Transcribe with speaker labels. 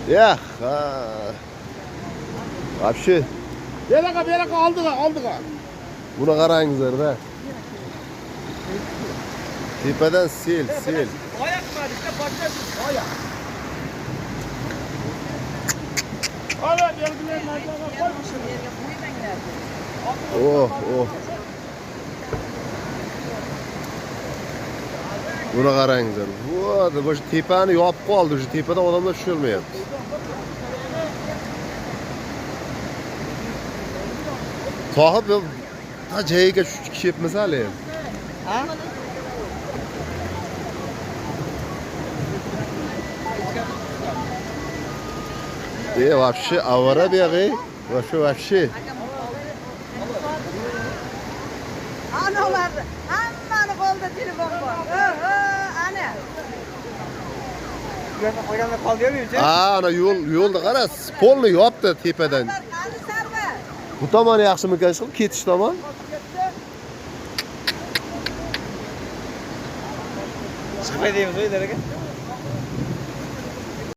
Speaker 1: Ya, ha. Вообще
Speaker 2: Bu yoqqa, bu yoqqa oldiga, oldiga.
Speaker 1: Buni qarangizlar-da. Tepadan sel, sel.
Speaker 3: Oyoq var işte başlasın. Oyoq.
Speaker 2: Ana belgilarni qo'y.
Speaker 1: Oh, oh. Buni qarangizlar. Вот, bu tepani yopib qoldi. Shu tepadan odamlar tusholmayapti. Sohib ta joyiga tushib kelyapmiz hali.
Speaker 3: Ha?
Speaker 1: E, вообще avara bu yog'i. Вообще, вообще.
Speaker 4: Ana ularni hammani qo'lida telefon bor. Oho, ana.
Speaker 3: Qo'yganlar qoldi yo'q.
Speaker 1: Ha, ana yo'l, yo'lni qara, polni yopdi tepadan.
Speaker 4: Qani Sarvar?
Speaker 1: Bu tomon yaxshimikan chiqib ketish tomon?
Speaker 3: Chiqmay deymiz, aka.